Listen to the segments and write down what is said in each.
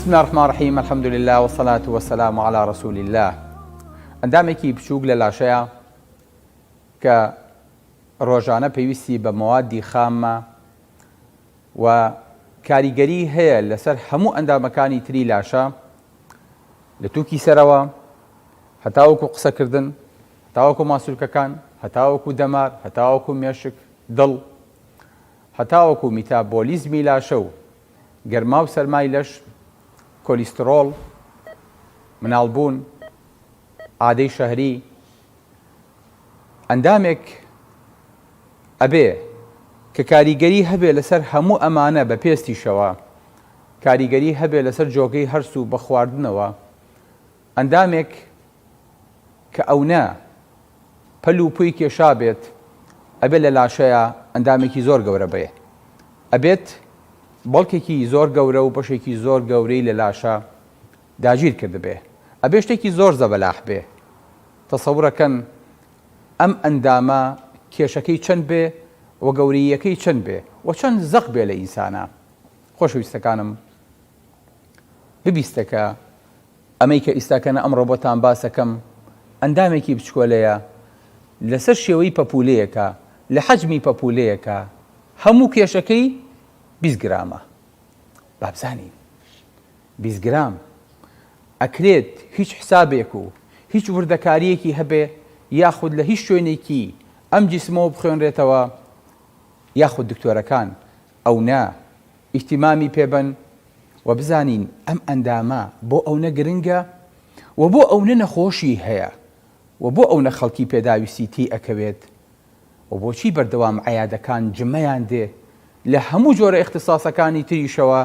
بسم الله الرحمن الرحیم الحمد لله والصلاة والسلام على رسول الله ئەندامێکی بچووک لە لاشەیە کە ڕۆژانە پێویستی بە مەوادی خامە و کاریگەری هەیە لەسەر هەموو ئەندامەکانی تری لاشە لە تووکی سەرەوە هەتاوەکو قسەکردن هەتاوەکو ماسولکەکان هەتاوەکو دەمار هەتاوەکو مێشک دڵ هەتاوەکو میتابۆلیزمی لاشە و گەرما و سەرمای لەش، کۆلیستڕۆڵ، مناڵبوون، عادەی شەهری، ئەندامێک ئەبێ کە کاریگەری هەبێ لەسەر هەموو ئەمانە بە پێستیشەوە، کاریگەری هەبێ لەسەر جۆگەی هەرس و بە خواردنەوە، ئەندامێک کە ئەونە پەل و پوی کێشابێت ئەبێت لە لاشەیا ئەندامێکی زۆر گەورە بێ ئەبێت بەڵکێکی زۆر گەورە و بەشێکی زۆر گەورەی لە لاشە داگیر کردبێ ئەبێ شتێکی زۆر زەبەلاح بێ تەسەورەکەن ئەم ئەندامە کێشەکەی چەند بێ و گەورەییەکەی چەند بێ و چەند زەق بێ لە ئینسانا خۆشەویستەکانم ببیستە کە ئەمەی کە ئیستاکەنە ئەمڕۆ بۆتان باسەکەم ئەندامێکی بچکۆلەیە لەسەر شێوەی پەپوولەیەکە لە حەجمی پەپوولەیەکە هەموو کێشەکەی 20 گرامە با بزانین 20 گرام ئەکرێت هیچ حسابێک و هیچ وردەکاریەکی هەبێ یاخود لە هیچ شوێنێکی ئەم جیسمەوە بخوێنرێتەوە یاخود دکتۆرەکان ئەو نا ئیهتیمامی پێ بەن و بزانین ئەم ئەندامە بۆ ئەونە گرنگە و بۆ ئەونە نەخۆشی هەیە و بۆ ئەونە خەڵکی پێداویستی تێی ئەکەوێت و بۆچی بەردەوام عەیادەکان جمەیان دێ لە هەموو جۆرە ئیختیساسەکانی تریشەوە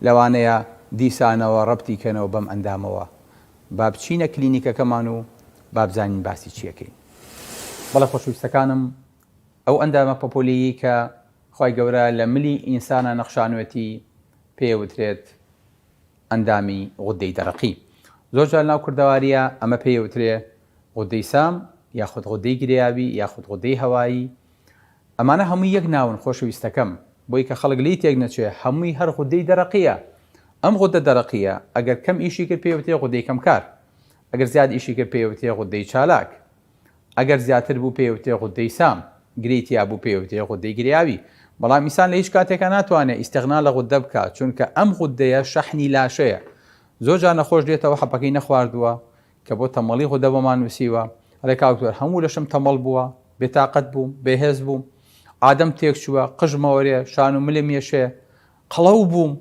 لەوانەیە دیسانەوە ڕەبتی کەنەوە بەم ئەندامەوە با بچینە کلینیکەکەمان و با بزانین باسی چیەکەین. بەڵێ خۆشەویستەکانم ئەو ئەندامە پەپۆلەیەی کە خوای گەورە لە ملی ئینسانا نەخشانوێتی پێی ئەوترێت ئەندامی غودەی دەرەقی. زۆر جار لەناو کوردەوارییا ئەمە پێی ئەوترێ غودەی سام یاخود غودەی گرێیاوی یاخود غودەی هەوایی. ئەمانە هەمووی یەک ناون خۆشەویستەکەم بۆی کە خەڵک لێی تێک نەچێ هەمووی هەر غودەی دەرەقییە. ئەم غودە دەرەقییە ئەگەر کەم ئیشی کرد پێی ئەوترێ غودەی کەمکار. ئەگەر زیاد ئیشی کرد پێی ئەوترێ غودەی چالاک. ئەگەر زیاتر بوو پێی وترێ غوددەی سام، گرێی تیا بوو پێی وترێ غوددەی گرێیاوی. بەڵام ئینسان لە هیچ کاتێکا ناتوانێ ئیستغنا لە غوددە بکا، چونکە ئەم غوددەیە شەحنی لاشەیە. زۆر جار نەخۆش دێتەوە حەپەکەی نەخواردووە، کە بۆ تەمەڵی غوددە بۆمان نووسیوە، ئەڵێ کاک دکتۆر هەموو لەشم تەمەڵ بووە، بێتاقەت بووم، بێهێز بووم، عادەم تێکچووە، قژم ئەوەرێ، شان و ملم یەشێ، قەڵەو بووم،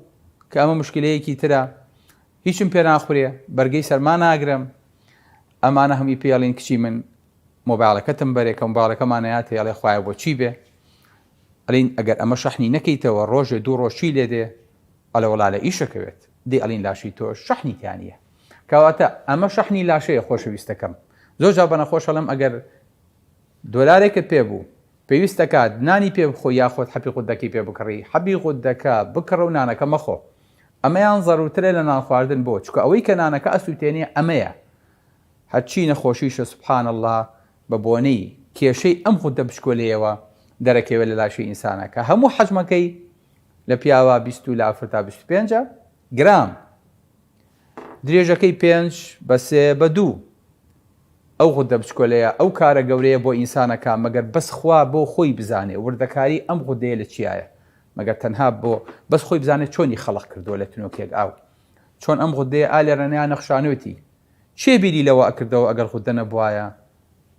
کە ئەمە موشکیلەیەکی ترە، هیچم پێ ناخورێ، بەرگەی سەرما ناگرم. ئەمانە هەمووی پێی ئەڵێن کچی من مۆبایڵەکەتم بەرێ کە مۆبایڵەکەمان نەیاتێ ئەڵێ خوایە بۆ چی بێ ئەڵێین ئەگەر ئەمە شەحنی نەکەیتەوە ڕۆژێ دوو ڕۆژ چی لێ دێ ئەڵێ وەڵا لە ئیشەکەوێت دەی ئەڵین لاشەی تۆ شەحنی تیا نییە کەواتە ئەمە شەحنی لاشەیە خۆشەویستەکەم زۆر جار بە نەخۆش ئەڵێم ئەگەر دۆلارێکت پێ بوو پێویست دەکات نانی پێ بخۆی یاخود حەپی غودەکەی پێ بکڕی حەبی غودەکە بکڕە و نانەکە مەخۆ ئەمەیان زەرورترە لە نان خواردن بۆ چونکە ئەوەی کە نانەکە ئەسوتێنێ ئەمەیە هەرچی نەخۆشیشە سبحان اللە بە بۆنەی کێشەی ئەم غودە بچکۆلەیەوە دەرەکەوێت لە لاشەی ئینسانە کە هەموو حەجمەکەی لە پیاوە 20 و لە ئافرەتا 25 گرام درێژەکەی پێنج بە سێ بە دوو ئەو غودە بچکۆلەیە ئەو کارە گەورەیە بۆ ئینسانەکە مەگەر بەس خوا بۆ خۆی بزانێ وردەکاری ئەم غودەیە لە چیایە مەگەر تەنها بۆ بەس خۆی بزانێت چۆنی خەڵق کردووە لە تنۆکێک ئاو چۆن ئەم غودەیە ئا لێرەنەیا نەخشانوێتی کێ بیری لەوە ئەکردەوە ئەگەر غودە نەبوایە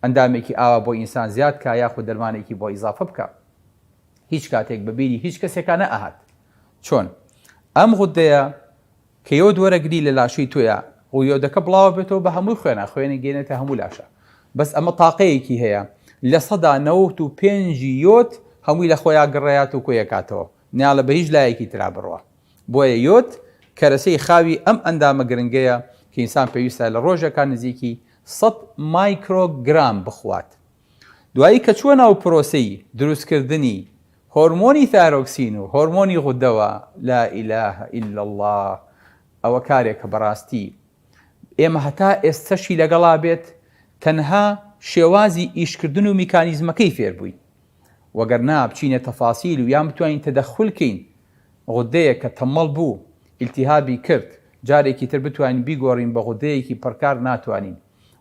ئەندامێکی ئاوا بۆ ئینسان زیاد کا یاخود دەرمانێکی بۆ ئیزافە بکا هیچ کاتێک بە بیری هیچ کەسێکا نەئەهات چۆن ئەم غودەیە کە یۆد وەرەگری لە لاشەی تۆیا و یۆدەکە بڵاوە بێتەوە بە هەمووی خوێنا خوێنی گەێنێتە هەموو لاشە بەس ئەمە تاقەیەکی هەیە 95% یۆد هەمووی لە خۆیان گڕەیات و کۆیەکاتەوە نیاڵە بە هیچ لایەکی ترا بڕوە بۆیە یۆد کەرەسەی خاوی ئەم ئەندامە گرنگەیە کە ئینسان پێویستە لە ڕۆژێکا نزیکی 100 مایکرۆگرام بخوات دوایی کە چووە ناو پرۆسەی دروستکردنی هۆرمۆنی ثایرۆکسین و هۆرمۆنی غودەوە، لا الە الا اللە، ئەوە کارێکە بەڕاستی ئێمە هەتا ئێستەشی لەگەڵا بێت تەنها شێوازی ئیشکردن و میکانیزمەکەی فێربووین وەگەر نا بچینە تەفاسیل و یان بتوانین تەدەخول کەین غودەیەک کە تەمەڵ بوو. ئیلتیهابی کرد جارێکی تر بتوانین بیگۆڕین بە غودەیەکی پڕکار ناتوانین.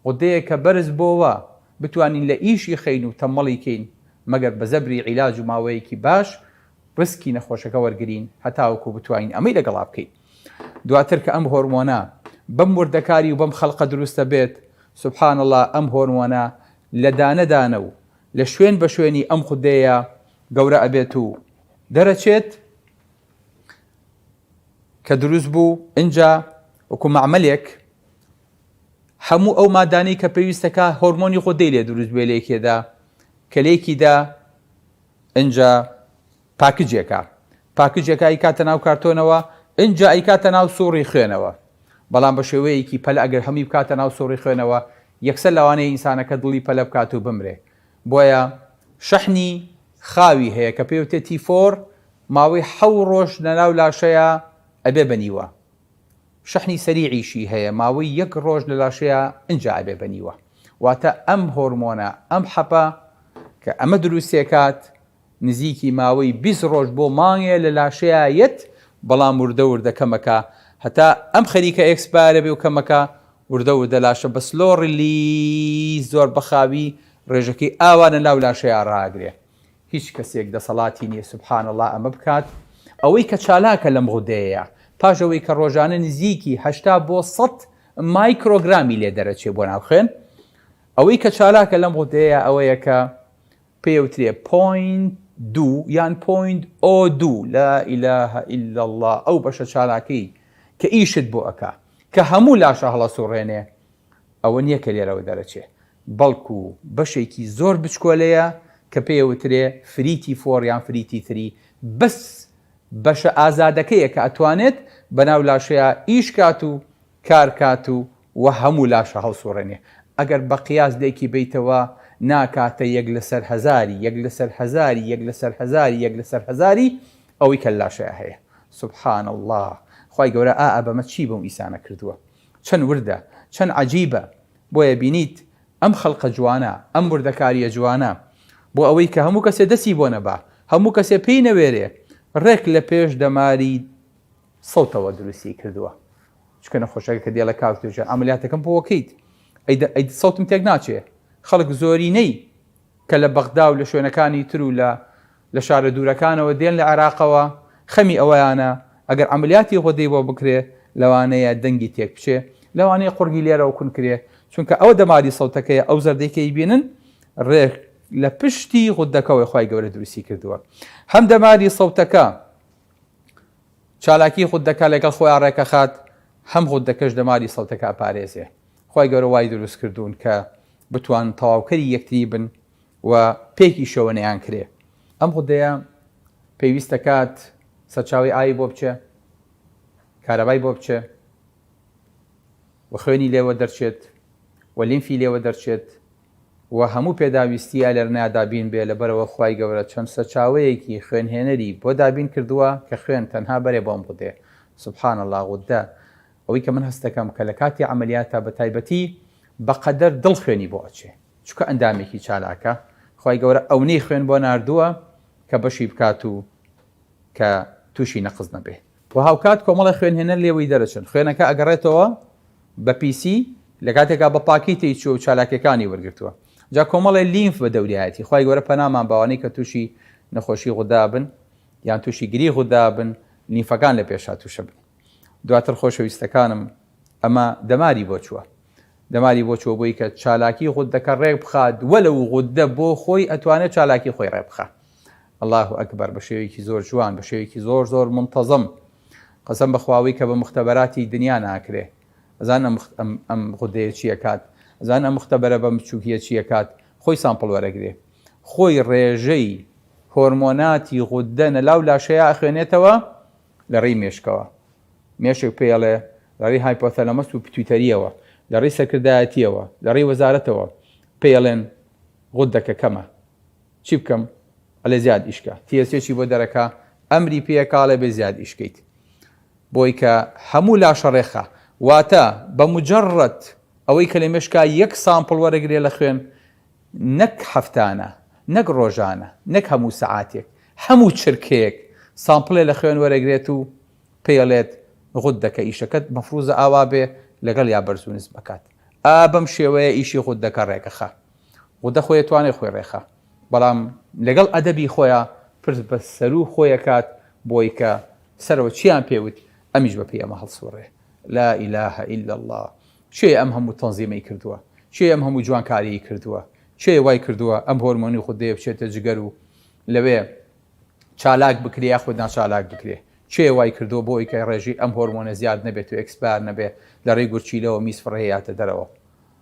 غودەیەک کە بەرز بۆوە بتوانین لە ئیشی خەین و تەممەڵی کەین مەگەر بە زەبری عیلاج و ماوەیەکی باش ڕیسکی نەخۆشەکە وەرگرین هەتاوەکو بتوانین ئەمەی لەگەڵا بکەین. دواتر کە ئەم هۆرمۆنە بەم وردەکاری و بەم خەلقە دروستە بێت سبحان اللە ئەم هۆرمۆنە لە دانە دانە و لە شوێن بە شوێنی ئەم غودەیە گەورە ئەبێت و دەرەچێت کە دروست بوو ئینجا وەکو مەعمەلێک هەموو ئەو مادانەی کە پێویستەکە هۆرمۆنی غودەی لێ دروست بێ لێکێدا کە لێکیدا ئینجا پاکجێکە پاکجێکە ئەیکاتە ناو کارتۆنەوە ئینجا ئەیکاتە ناو سوڕی خوێنەوە بەڵام بە شێوەیەکی پەلە ئەگەر هەمووی بکاتە ناو سوڕی خوێنەوە یەکسەر لەوانەیە ئینسانەکە دڵی پەلە بکات و بمرێ بۆیە شەحنی خاوی هەیە کە پێی وتێ T4 ماوەی حەو ڕۆژ لەناو لاشەیا ئەبێ بە نیوە شەحنی سەریعیشی هەیە ماوەی یەک ڕۆژ لە لاشەیا ئینجا ئەبێ بە نیوە واتە ئەم هۆرمۆنە ئەم حەپە کە ئەمە دروستێکات نزیکی ماوەی 20 ڕۆژ بۆ مانگێ لە لاشەیا یەت بەڵام وردە وردە کەمەکە هەتا ئەم خەریکە expire ە بێ و کەمەکە وردە وردە لاشە بە slow release زۆر بەخاوی ڕێژەکەی ئاوا لە ناو لاشەیا ڕاگرێ هیچ کەسێک دەسەڵاتی نیە سبحان اللە ئەمە بکات ئەوەی کە چالاکە لەم غودەیەیە پاش ئەوەی کە ڕۆژانە نزیکی 80 بۆ 100 مایکرۆگرامی لێ دەرەچێ بۆ ناو خوێن ئەوەی کە چالاکە لەم غودەیە ئەوەیە کە پێوترێ point دوو یان point o دوو لا إله إلا الله ئەو بەشە چالاکەی کە ئیشت بۆ ئەکا کە هەموو لاشە هەڵەسوڕێنێ ئەوە نییە کە لێرەوە دەرەچێ بەڵکو بەشێکی زۆر بچکۆلەیە کە پێیەوترێ free T4 یان free T3 بەس بەشە ئازادەکەیە کە ئەتوانێت بەناو لاشەیا ئیش کات و کار کات و وە هەموو لاشە هەڵسوڕێنێ ئەگەر بە قیاس لێکی بەیتەوە ناکاتە یەک لەسەر هەزاری یەک لەسەر هەزاری یەک لەسەر هەزاری یەک لەسەر هەزاری ئەوەی کە لاشەیا هەیە سبحان اللە خوای گەورە ئائە بەمە چی بەو ئیسانە کردووە چەند وردە چەند عەجیبە بۆیە بینیت ئەم خەڵقە جوانە، ئەم وردەکارییە جوانە، بۆ ئەوەی کە هەموو کەسێ دەستی بۆ نەبا، هەموو کەسێ پێی نەوێرێ، ڕێک لە پێش دەماری سەوتەوە دروستی کردووە. چونکە نەخۆشەکە کە دێڵێ کاک دکتۆر عەمەلیاتەکەم بۆ کەیت؟ ئەی ئەی سەوتم تێک ناچێ؟ خەڵک زۆرینەی کە لە بەغدا و لە شوێنەکانی تر و لە لە شارە دوورەکانەوە دێن لە عێراقەوە خەمی ئەوەیانە ئەگەر عەمەلیاتی غودەی بۆ بکرێ لەوانەیە دەنگی تێک بچێ لەوانەیە قوڕگی لێرەوە کون کرێ چونکە ئەوە دەماری سەوتەکەیە ئەو زەردەی کە ئەیبینن ڕێک لە پشتی غودەکەوەی خوای گەورە دروستی کردووە هەم دەماری سەوتەکە چالاکی غودەکە لەگەڵ خۆیان ڕێکەخات هەم غودەکەش دەماری سەوتەکە ئەپارێزێ خوای گەورە وای دروست کردوون کە بتوان تەواوکەری یەکتری بن و پێکیشەوە نەیانکرێ. ئەم غودەیە پێویست دەکات سەرچاوەی ئاوی بۆ بچێ، کارەبای بۆ بچێ و خوێنی لێوە دەرچێت و لیمفی لێوە دەرچێت و هەموو پێداویستییە لەرنیا دابین بێ، لەبەرئەوە خوای گەورە چەند سەرچاوەیەکی خوێنهێنەری بۆ دابین کردووە کە خوێن تەنها بەرێ بۆ ئەم غودەیە. سبحان اللە غودە ئەوەی کە من هەست دەکەم کە لە کاتی عەمەلیاتا بە تایبەتی بە قەدەر دڵ خوێنی بۆ ئەچێ چونکە ئەندامێکی چالاکە خوای گەورە ئەونەی خوێن بۆ ناردووە کە بەشی بکات و کە تووشی نەقس نەبێ و هاوکات کۆمەڵی خوێنهێنەر لێوەی دەرەچن خوێنەکە ئەگەڕێتەوە بە پیسی لە کاتێکا بە پاکی تێی چووە و چالاکیەکانی وەرگرتووە جا کۆمەڵێ لیمف بە دەوریایەتی خوای گەورە پەنامان باوانەی کە تووشی نەخۆشی غودا بن یان تووشی گری غودا بن لیمفەکان لە پێشا تووشە بن دواتر خۆشەویستەکانم ئەمە دەماری بۆ چووە دەماری بۆ چووە بۆی کە چالاکی غودەکە ڕێک بخات وەلەو غودە بۆ خۆی ئەتوانێت چالاکی خۆی ڕێک بخا الله اکبر بە شێوەیەکی زۆر جوان بە شێوەیەکی زۆر زۆر منتەزم قەسەم بەخواوی کە بە مختبەراتی دنیا ناکرێ ئەزان ئەم ئەم غودەیە چیە کات ئەزان ئەم مختبەرە بەم بچووکیە چیە کات خۆی sample وەرەگرێ خۆی ڕێژەی هۆرمۆناتی غودە نەلاو لاشەیە ئەخوێنێتەوە لە ڕێی مێشکەوە مێشک پێی ئەڵێ لە ڕێی hypothalamus و pituitary یەوە لە ڕێی سەرکردایەتیەوە لە ڕێی وەزارەتەوە پێی ئەڵێن غودەکە کەمە چی بکەم ئەڵێ زیاد ئیشکە TSH ی بۆ دەرەکا ئەمری پێکا ئەڵێ بێ زیاد ئیشکەیت بۆی کە هەموو لاشە ڕێخا واتە بە مجرد ئەوەی کە لە مێشکا یەک sample وەرەگرێ لە خوێن نەک هەفتانە، نەک ڕۆژانە، نەک هەموو سەعاتێک، هەموو چرکەیەک sample ێ لە خوێن وەرەگرێت و پێی ئەڵێت غوددەکە ئیشەکەت مەفروزە ئاوا بێ لەگەڵیا بەرز و نزم ئەکات ئا بەم شێوەیە ئیشی غوددەکە ڕێکەخا غوددە خۆی ئەتوانێ خۆی ڕێخا بەڵام لەگەڵ ئەدەبی خۆیا پرس بە سەروو خۆی ئەکات بۆی کە سەرەوە چیان پێ وت ئەمیش بە پێی ئەمە هەڵسوڕێ لا الە الا اللە کێیە ئەم هەموو تەنزیمەی کردووە کێیە ئەم هەموو جوانکاریی کردووە کێیە وای کردووە ئەم هۆرمۆنی غوددەیە بچێتە جگەر و لەوێ چالاک بکرێ یاخود ناچالاک بکرێ؟ کێ وای کردووە بۆ ئەوی کە ڕێژەی ئەم هۆرمۆنە زیاد نەبێت و expire نەبێ لە ڕێی گورچیلەوە میز فڕێیاتە دەرەوە؟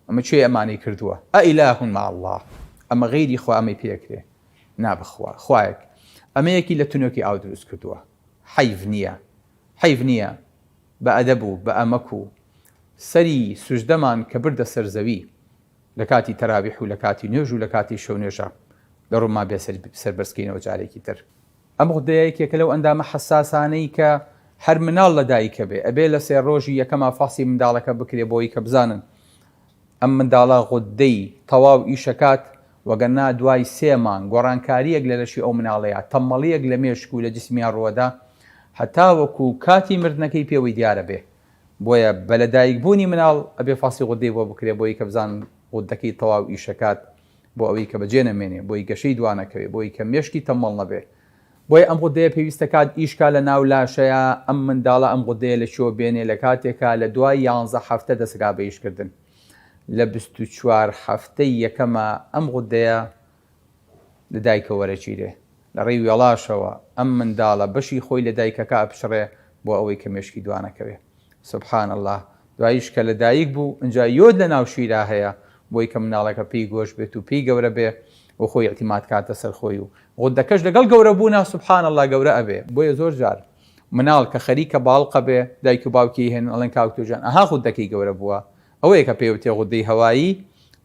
ئەمە کێ ئەمانەی کردووە؟ أإله مع الله ئەمە غەیری خوا ئەمەی پێ ئەکرێ؟ نا بەخوا خوایەک ئەمەیەکی لە تنۆکی ئاو دروست کردووە حەیف نییە حەیف نییە بە ئەدەب و بە ئەمەک و سەری سوجدەمان کە بردە سەر زەوی لە کاتی تەراویح و لە کاتی نوێژ و لە کاتی شەو نوێژا لە ڕوومان بێ سەر بەرز کەینەوە جارێکی تر. ئەم غودەیە یەکێکە لەو ئەندامە حەساسانەی کە هەر مناڵ لە دایکە بێ ئەبێ لە سێ ڕۆژی یەکەما فەحسی منداڵەکە بکرێ بۆی کە بزانن ئەم منداڵە غودەی تەواو ئیشەکات وەگەرنا دوای سێ مانگ گۆڕانکاریەک لە لەشی ئەو مناڵەیا تەممەڵیەک لە مێشک و لە جسمیا ڕوەدا هەتاوەکو کاتی مردنەکەی پێوەی دیارە بێ بۆیە بە لە دایک بوونی مناڵ ئەبێ فەحسی غودەی بۆ بکرێ بۆی کە بزانن غودەکەی تەواو ئیشەکات بۆ ئەوەی کە بەجێ نەمێنێ، بۆی گەشەی دوانەکەوێ، بۆی کە مێشکی تەممەڵ نەبێ. بۆیە ئەم غودەیە پێویستە کات ئیش کا لە ناو لاشەیا، ئەم منداڵە ئەم غودەیە لە کوێوە بێنێ لە کاتێکا لە دوای یانزە هەفتە دەسکا بە ئیش کردن. لە 24 هەفتەی یەکەما ئەم غودەیە لە دایکە وەرەگیرێ. لە ڕێی وێڵاشەوە ئەم منداڵە بەشی خۆی لە دایکەکە ئەپچڕێ بۆ ئەوەی کە مێشکی دوانەکەوێ. سبحان اللە دواییش کە لە دایک بوو ئنجا یۆد لە ناو شیرا هەیە بۆی کە مناڵەکە پێی گۆش بێت و پێی گەورە بێ و خۆی ئیعتیماد کاتە سەر خۆی و غودەکەش لەگەڵ گەورە بوونا سبحان اللە گەورە ئەبێ بۆیە زۆر جار مناڵ کە خەریکە باڵقە بێ دایک و باوکی ئەیهێنن ئەڵێن کاک تۆ گیان ئەها غودەکەی گەورە بووە ئەوەیە کە پێی وتێ غودەی هەوایی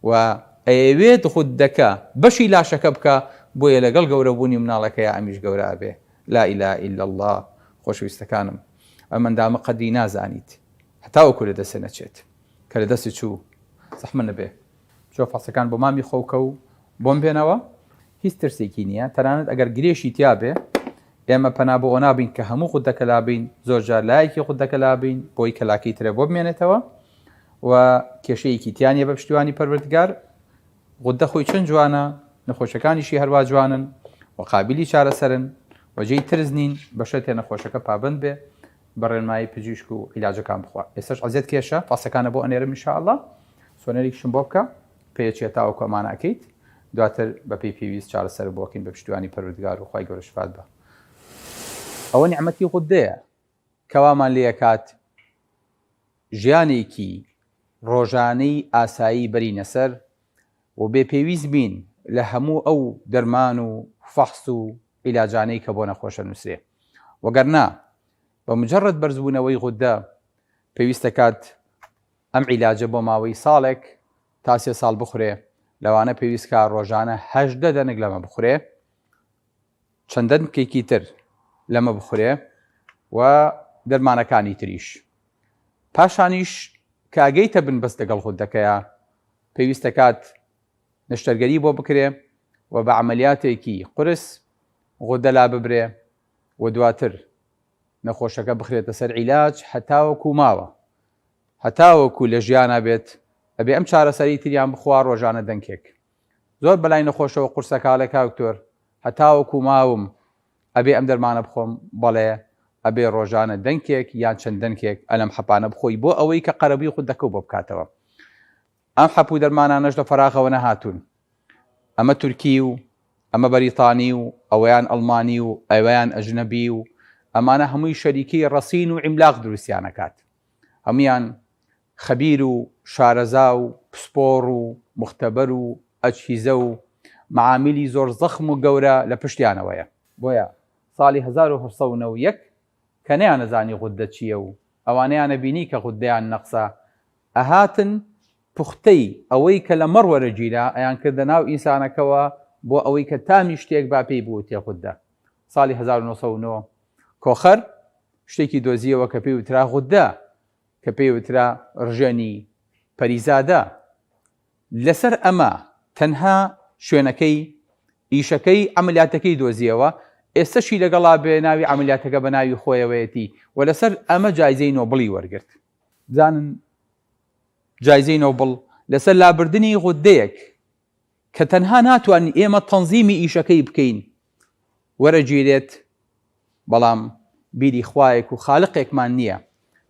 و ئەیەوێت غودەکە بەشی لاشەکە بکا بۆیە لەگەڵ گەورە بوونی مناڵەکەیا ئەمیش گەورە ئەبێ لا الە الا اللە خۆشەویستەکانم ئەم ئەندامە قەدری نازانیت هەتاوەکو لە دەستت نەچێت کە لە دەستت چوو زەحمەت نەبێ بچۆ فەحسەکان بۆ مامی خۆو کە و بۆم بێنەوە هیچ ترسێکی نییە تەنانەت ئەگەر گرێشی تیا بێ ئێمە پەنا بۆ ئەوە نابین کە هەموو غودەکە لابین زۆر جار لایەکی غودەکە لابین بۆی کە لاکەی ترە بۆ بمێنێتەوە و کێشەیەکی تیا نییە بە پشتیوانی پەروەردگار غودە خۆی چەند جوانە، نەخۆشەکانیشی هەروا جوانن و قابیلی چارەسەرن و جێی ترس نین، بە شەرتێ نەخۆشەکە پابەند بێ بە ڕێنمایی پزیشک و عیلاجەکان بخوا. ئێستاش عەزیەت کێشە، فاسەکانە بۆ ئەنێرم ان شاء اللە. سۆنەرێکیشم بۆ بکە پێیەچێ تاوەکو ئەمانە ئەکەیت، دواتر بەپێی پێویست چارەسەرت بۆ ئەکەین بە پشتیوانی پەروەردگار و خوای گەورە شفات با. ئەوە نیعمەتی غودەیە کە وامان لێ ئەکات ژیانێکی ڕۆژانەی ئاسایی بەرینە سەر و بێ پێویست بین لە هەموو ئەو دەرمان و فەحس و عیلاجانەی کە بۆ نەخۆش ئەنووسرێ. وەگەرنا بە مجەڕەد بەرزبوونەوەی غوددە پێویست دەکات ئەم عیلاجە بۆ ماوەی ساڵێک تا سێ ساڵ بخورێ، لەوانە پێویست کا ڕۆژانە 18 دەنک لەمە بخورێ، چەند دەنکێکی تر لەمە بخورێ و دەرمانەکانی تریش. پاشانیش کە ئەگەیتە بنبەست لەگەڵ غوددەکەیا پێویست دەکات نەشتەرگەری بۆ بکرێ و بە عەمەلیاتێکی قورس غودە لاببرێ و دواتر نەخۆشەکە بخرێتە سەر عیلاج هەتاوەکو ماوە هەتاوەکو لە ژیانا بێت ئەبێ ئەم چارەسەری تریان بخوا ڕۆژانە دەنکێک زۆر بەلای نەخۆشەوە قورسە کاڵێ کاک دکتۆر هەتاوەکو ماوم ئەبێ ئەم دەرمانە بخۆم؟ بەڵێ ئەبێ ڕۆژانە دەنکێک یان چەند دەنکێک ئەلەم حەپانە بخۆی بۆ ئەوەی کە قەرەبووی غودەکەو بۆ بکاتەوە. ئەم حەپ و دەرمانانەش لە فەراغەوە نەهاتوون. ئەمە تورکی و ئەمە بەریتانی و ئەوەیان ئەڵمانی و ئەویان ئەجنەبی و ئەمانە هەمووی شەریکەی ڕەسین و عیملاق دروستیان ئەکات. هەموویان خەبیر و شارەزا و پسپۆڕ و موختەبەر و ئەجهیزە و مەعامیلی زۆر زەخم و گەورە لە پشتیانەوەیە. بۆیە ساڵی 1891 کە نەیانەزانی غوددە چییە و ئەوانەیانەبینی کە غوددەیان نەقسە ئەهاتن پوختەی ئەوەی کە لە مەڕ وەرەگیرا ئەیانکردە ناو ئینسانەکەوە بۆ ئەوەی کە تامی شتێک با پێی بوترێ غوددە. ساڵی 1909 کۆخەر شتێکی دۆزییەوە کە پێی وترا غوددە کە پێی وترا ڕژێنی پەریزادە. لەسەر ئەمە تەنها شوێنەکەی ئیشەکەی عەمەلیاتەکەی دۆزیەوە. ئێستەشی لەگەڵا بێ ناوی عەمەلیاتەکە بە ناوی خۆیەوەیەتی و لەسەر ئەمە جایزەی نۆبڵی وەرگرت. بزانن جایزەی نۆبڵ لەسەر لابردنی غوددەیەک کە تەنها ناتوانین ئێمە تەنزیمی ئیشەکەی بکەین وەرەگیرێت، بەڵام بیری خوایەک و خالقێکمان نییە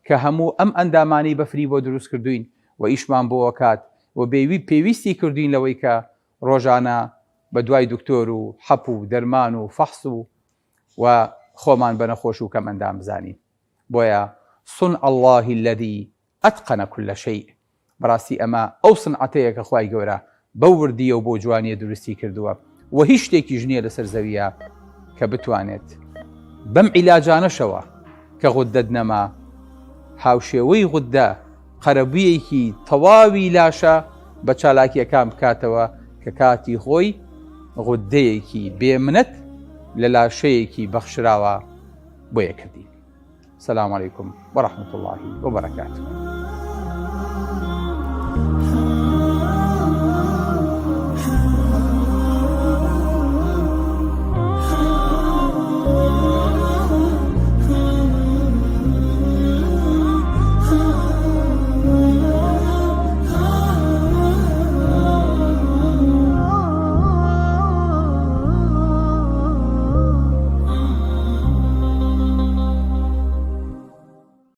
کە هەموو ئەم ئەندامانەی بەفری بۆ دروست کردووین و ئیشمان بۆ ئەکات و بێوی پێویستی کردووین لەوەی کە ڕۆژانە بە دوای دکتۆر و حەپ و دەرمان و فەحس و و خۆمان بە نەخۆش و کەم ئەندام بزانین بۆیە صنع اللە الذی اتقن کل شیء بەڕاستی ئەمە ئەو سنعەتەیە کە خوای گەورە بەو وردییە و بەو جوانییە دروستی کردووە و هیچ شتێکیش نییە لەسەر زەوییە کە بتوانێت بەم عیلاجانەشەوە کە غوددەت نەما هاوشێوەی غوددە قەرەبوویەکی تەواوی لاشە بە چالاکییەکان بکاتەوە کە کاتی خۆی غوددەیەکی بێمنەت لە لاشەیەکی بەخشراوە بۆیە کردین. سلام علیکم ورحمة اللە وبرکاته.